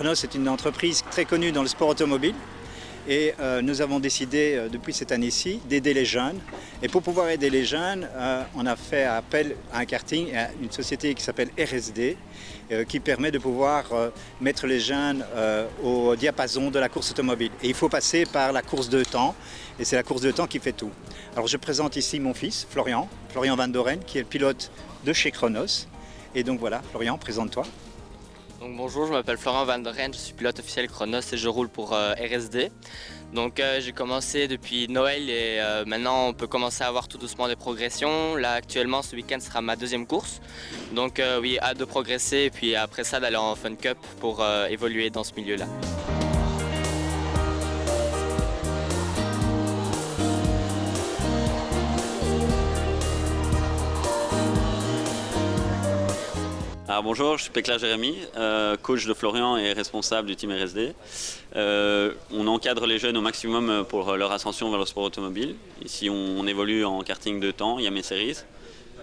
Chronos est une entreprise très connue dans le sport automobile et euh, nous avons décidé euh, depuis cette année-ci d'aider les jeunes. Et pour pouvoir aider les jeunes, euh, on a fait appel à un karting, à une société qui s'appelle RSD, euh, qui permet de pouvoir euh, mettre les jeunes euh, au diapason de la course automobile. Et il faut passer par la course de temps, et c'est la course de temps qui fait tout. Alors je présente ici mon fils, Florian, Florian Van Doren, qui est le pilote de chez Chronos. Et donc voilà, Florian, présente-toi. Donc bonjour, je m'appelle Florian Van Doren, je suis pilote officiel Chronos et je roule pour euh, RSD. Donc euh, j'ai commencé depuis Noël et euh, maintenant on peut commencer à avoir tout doucement des progressions. Là actuellement ce week-end sera ma deuxième course. Donc euh, oui, hâte de progresser et puis après ça d'aller en Fun Cup pour euh, évoluer dans ce milieu-là. Alors bonjour, je suis Pécla Jérémy, euh, coach de Florian et responsable du team RSD. Euh, on encadre les jeunes au maximum pour leur ascension vers le sport automobile. Ici, on, on évolue en karting de temps, il y a mes séries.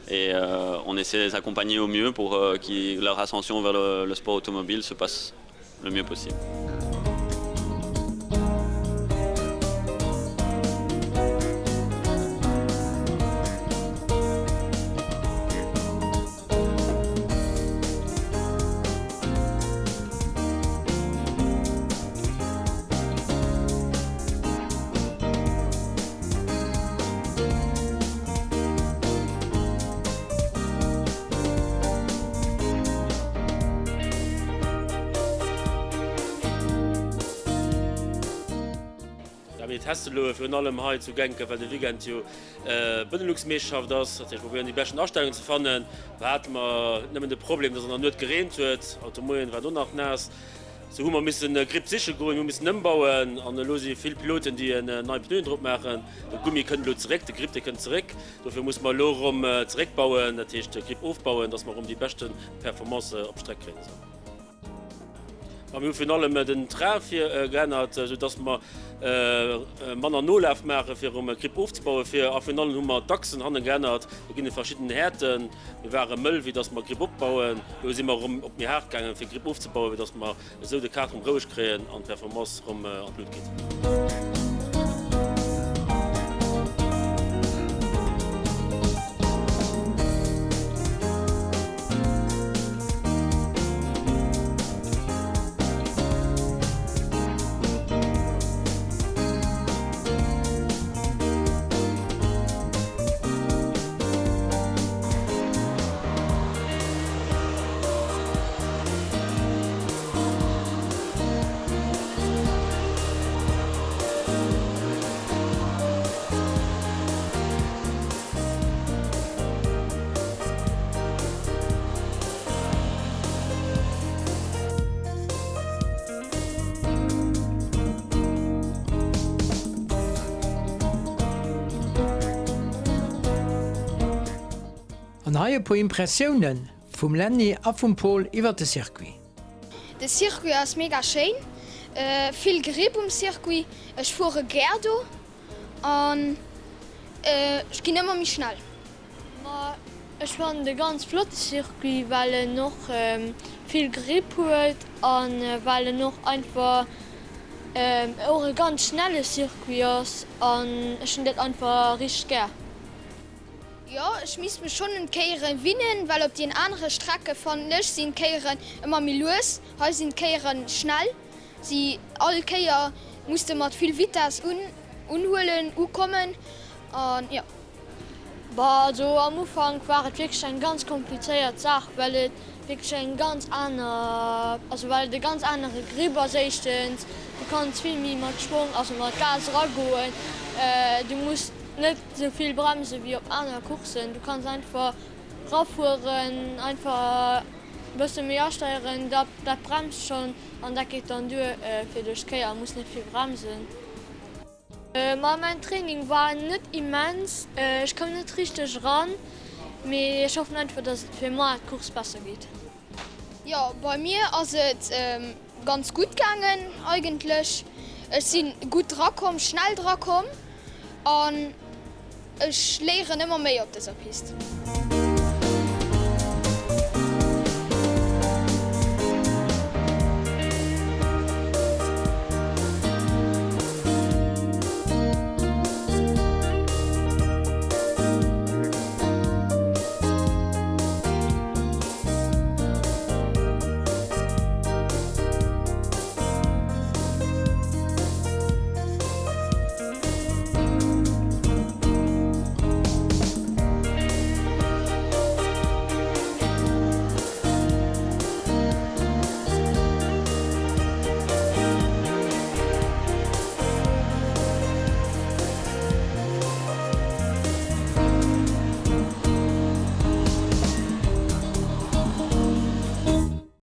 Et euh, on essaie de les accompagner au mieux pour euh, que leur ascension vers le, le sport automobile se passe le mieux possible. Ja, mir testen elo virun allem hei zu Genk, well de Weekend jo Benelux-Meeschterschaft ass. Dat heescht, mir probéieren déi beschten Astellungen ze fannen. Do hate mer nëmmen de Problem, dass an der Nuet gereent huet. Haut de Moien war et och nach naass. Sou hu mer missen Gripp siche goen, hu missen ëmbauen an elo si vill Piloten, déi en nei Pneuen drop maachen. De Gummi kënnt elo zeréck, de Gripp dee kënnt zeréck. Dofir musse mer elo erëm zeréckbauen, dat heescht de Gripp ofbauen, datt mer erëm déi beschte Performance op d'Streck kréien. Ma mir hu virun allem den Train vir geännert, sou datt mer manner Nolaf maache fir erëm Gripp ofzebauen vir. A virun allem hu mer d'Achsen hanne geännert, do ginn et verschidden Häerten. Mir ware mëll, wéi datt mer Gripp opbauen. Elo si mer erëm op méi haart gaangen, fir Gripp ofzebauen, fir datt mer esou de Kart erëm roueg kréien an d'Performance erëm an d'Lut geet. An hei e puer Impressiounen vum Lenny a vum Pol iwwert de Circuit. De Circuit ass mega schéin, vill Gripp um Circuit, ech fuere gär do an ech ginn ëmmer méi schnell. Ma ech fannen et e ganz flotte Circuit, well en och vill Gripp huet an well en och einfach och e ganz schnelle Circuit ass an ech hunn dat einfach richteg gär. Jo, ech misst mech schonn un d'Kéieren winnen, well op dien anere Strecke fannen ech sinn d'Kéieren ëmmer méi lues, hei sinn d'Kéieren schnell, si all Kéier muss de mat vill Vitesse un unhuelen ukommen an jo. Bah also am Ufank war et wierklech eng ganz komplizéiert Saach, well et wierklech eng ganz aner, also well et e ganz anere Grip ass éischtens, du kanns vill méi mat Schwong, also mat Gas eragoen, du muss net sou vill bremse wéi op aner Courssen, du kanns einfach rafueren, einfach e bësse méi asteieren, dat dat bremst schonn an dat geet dann duer fir duerch d'Kéier, muss net vill bremsen. Ma mäin Training war net immens, ech koum net richteg eran, mee ech hoffen einfach dass et fir mar d'Course besser geet. Jo bei mir ass et ganz gutt gaangen eigentlech. Ech si gutt drakomm, schnell drakomm an ech léieren ëmmer méi op dëser Pist.